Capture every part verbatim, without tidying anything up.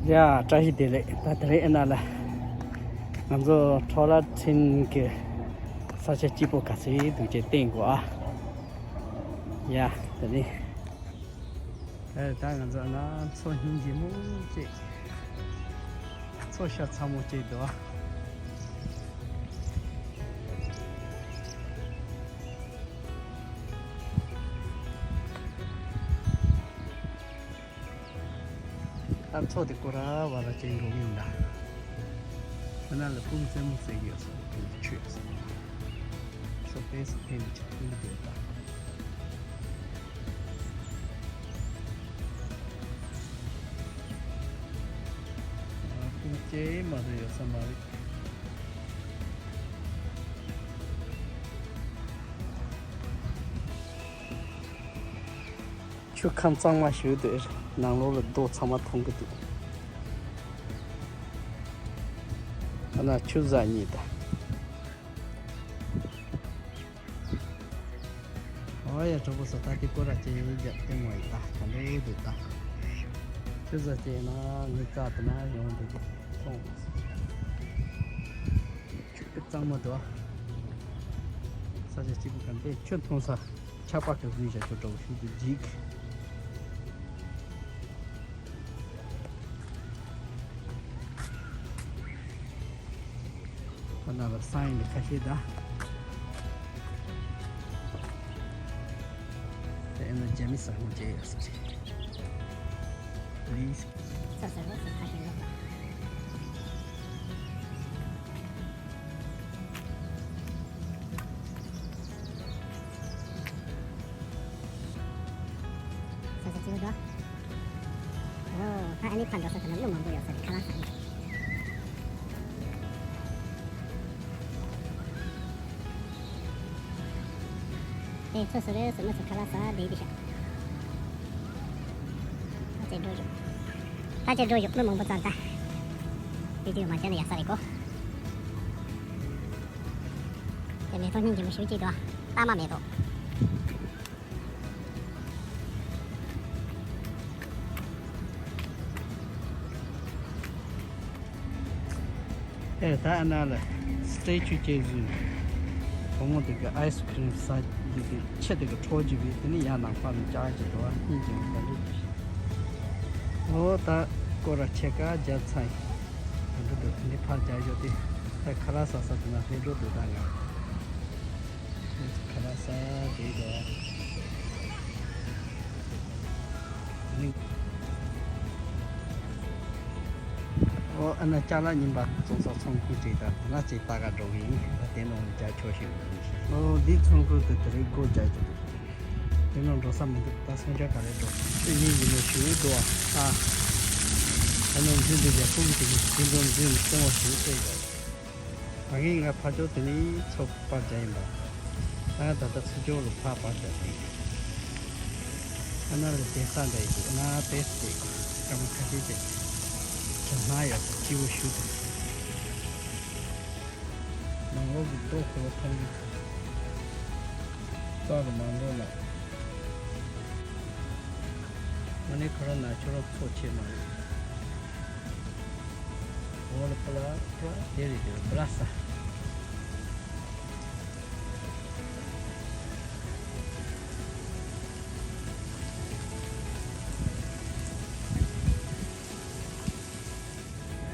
ཡ། བཀྲ་ཤིས་བདེ་ལེགས། ད་དེ་རིང་ཨེ་ན་ལ་ང་ཚོ་ཁྲོ་ལ་ཁྲིན་གྱི་ས་ཆ་སྐྱིད་པོ་ག་ཚོད་འདུག་ཅེས་བསྟན་དགོས་ཨ། ཡ། དེ་ནི་ཨེ་ད་ང་ཚོ་ཨ་ན་མཚོ་སྙིང་རྗེ་མོ་ཅིག་མཚོ་ཤ་ཚ་མོ་ཅིག་འདུག་ཨ། ད་མཚོ་དེ་སྐོར་ར་བ་ར་ཅན་འགྲོ་གི་ཡིན་ད། ཁོ་ན་ལ་སྤུངས་རྩེ་མོ་ཟེར་གྱི་ཡོད་སོང་། སྤུངས་ཆུ་ཡོད་སོང་། མཚོ་དེ་སུ་ཕེབས་ཀྱི་སྤུངས་དེ་ད། སྤུངས་ཅེ་མ་རེད་ཡོད་ས་མ་རེད། ཆུ་ཁམས་གཙང་མ་ཞིག་འདུག་ནང་ལོགས་ལ་རྡོ་ཚང་མ་མཐོང་གི་འདུག་ཨ་ན་ཆུ་བཟའ་གཉིས་དང་། ཨོ་ཡ། གྲོགས་པོ་ཚོ་ད་དེ་སྐོར་ར་ཅན་ཡིན་རྒྱབ་ལྟད་མོ་ཡིན་ད། ག་འདྲ་ཡོད་འདུག་ད། ཆུ་བཟའ་ཅན་ན་ངའི་རྩ་དེ་ན་ཡོང་འདུག་མཐོང་། ཆུ་གཙང་མ་འདུག་ས་ཆ་གཅིག་པུ་ག་འདྲ་ཆུ་མཐོང་ས། ཆར་པ་གི་བཟོས་བཞག་ཆོག་འདྲ་བོ་ཞིག་ཏུ་འཇིག་ཁོ་ན་ལ་སང་ཡིན་ཁ་ཤས་ད། དེ་ཨེ་ན་རྒྱ་མི་ཟ་ཁང་བཅས་ཡོད་ས་རེད། Please. ས་ཆ་སྐྱིད་པོ་འདུག་ཨོ། ད་ཨ་ནི་ཕར་འགྲོ་ས་དེ་ན་ཀླུ་མང་པོ་ཡོད་ས་རེད། ཁ་ལག་ཟ་ནི། ཨེ་ཚོ་སུ་རེད་ཟེར་མ་ཚོ་ཁ་ལག་ཟ་བསྡད་དེ་ཤག་ད་ཅེ་འགྲོ་ཡོད། ད་ཅེ་འགྲོ་ཡོད། ཀླུ་མང་པོ་ཙང་ད། བི་ཌི་ཡོ་མ་བྱས་ན་ཡག་ས་རེད་གོ། དེ་མེ་ཏོག་སྙིང་རྗེ་མོ་ཞིག་ཅིག་འདུག་ཨ། པདྨ་མེ་ཏོག་ཨེ་ད་ཨ་ན་ལ་སི་ཊེ་ཅུ་ཅེ་ཟུ། བུ་མོ་དེ་གི་ཨའི་སི་ཁི་རིམ་ཟ་རྒྱུ་དེ་ཆེ་དེ་གི་འཕྲོ་རྒྱུ་བས་དེ་ནི་ཡར་ནང་ཕར་ལ་བཅར་གྱི་འགྲོ་བ་སྙིང་རྗེ་མོ་ད་འདྲ་འདུག་ཨོ་ད་སྐོར་ར་ཆེ་ཀ་རྒྱབ་ཚར་ཡིན། ད་འདི་འདུག་དེ་ནི་ཕར་རྒྱག་ཞོག་དེ། ད་ཁ་ལག་ཟ་ས་དེ་ན་སླེབས་འགྲོ་འདུག་ད་ང་། ཁ་ལག་ཟ་དེ་འགྲོ། ནི། ཨོ་ཨ་ན་ཅ་ལག་རྙིང་པ་བཙོང་ས་ཚོང་ཁང་ཅིག་ད་ང་ཅིག་ལྟ་ག་འགྲོ་གི་ཡིན། ད་དེ་ནང་རྒྱག་ཆོག་ཞིག་ཡོད་ནི་ཞིག་ཨོ་འདི་ཚོང་ཁང་དེ་དེ་རིང་སྒོ་རྒྱག་གི་འདུག་དེ་ནང་འགྲོ་ས་མི་འདུག་ད་སང་ཆ་ག་རེ་འགྲོ། ཁྱོད་གཉིས་ཡིན་ནོ་ཞུ་འདུག་ཨ། ཨ་ནི་འཛུལ་འདི་རྒྱ་ཕུག་གི་དེ་གི་དེ་འགྲོ་འཛུལ་ནས་སོང་བ་ཞུ་ལྟས་ཡོད། ད་ངས་ང་ཕར་ཕྱོགས་དེ་ནས་ཚོ་པར་རྒྱག་ཡིན་པ། ང་ད་ལྟ་ཚུར་ཕྱོགས་ལ་ཕར་པར་རྒྱག་དེ། ཨ་ན་ལ་བསྡད་ས་འདྲ་ཡི་འདུག་ཨ་ན་དེ་སྟེ་སྐར་མ་ཁ་ཤས་ཅིག་གྲང་སྣང་ཡོད་ས་སྐྱིད་པོ་ཞུ་འདུག་ནང་ལོགས་ཀྱི་ལྟོ་ཁོ་ལོ་ཐོང་གི་རྩ་རུ་མ་འགྲོ་ན། ང་ནི་ཁོ་རང་ན་ཁྱོད་རང་ཚོ་ཆེ་མ་རེད། འོ་ལ་པ་ལ་པ་དེ་རེད་དེ་པ་ལ་ས།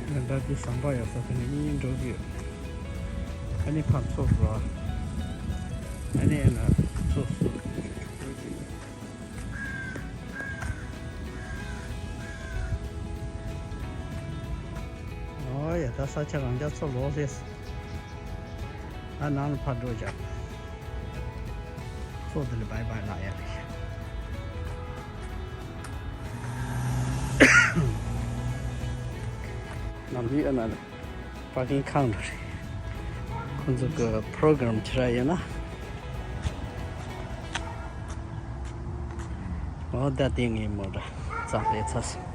ང་ད་དེ་ཟམ་པ་ཡོད་ས་དེ་ནས་གཉིས་འགྲོ་གི་ཡོད། ཨ་ནི་ཕར་ཚོགས་རོ། ཨ་ནི་ཨ་ན་ཚོགས་སུ། ཨོ་ཡ་ད་ས་ཆ་རང་ཅག་ཚོ་ལོག་སླེབས། ཨ་ནང་ལ་ཕར་འགྲོ་བཞག་ཚོགས་འདི་ལ་བའི་བའི་ལབ་ཡ་རེད། ནམ་རྒྱུན་ཨ་ན་ལ་པར་ཀིང་ཁང་འདྲ་རེད། ཁོང་ཚོ་གི་པྲོ་གྲམ་ཆེ་ར་ཡོད་ན། ཨོ་ད་དེ་ངའི་མོ་ཊ་རྩ་ལས་ཚ་སོང་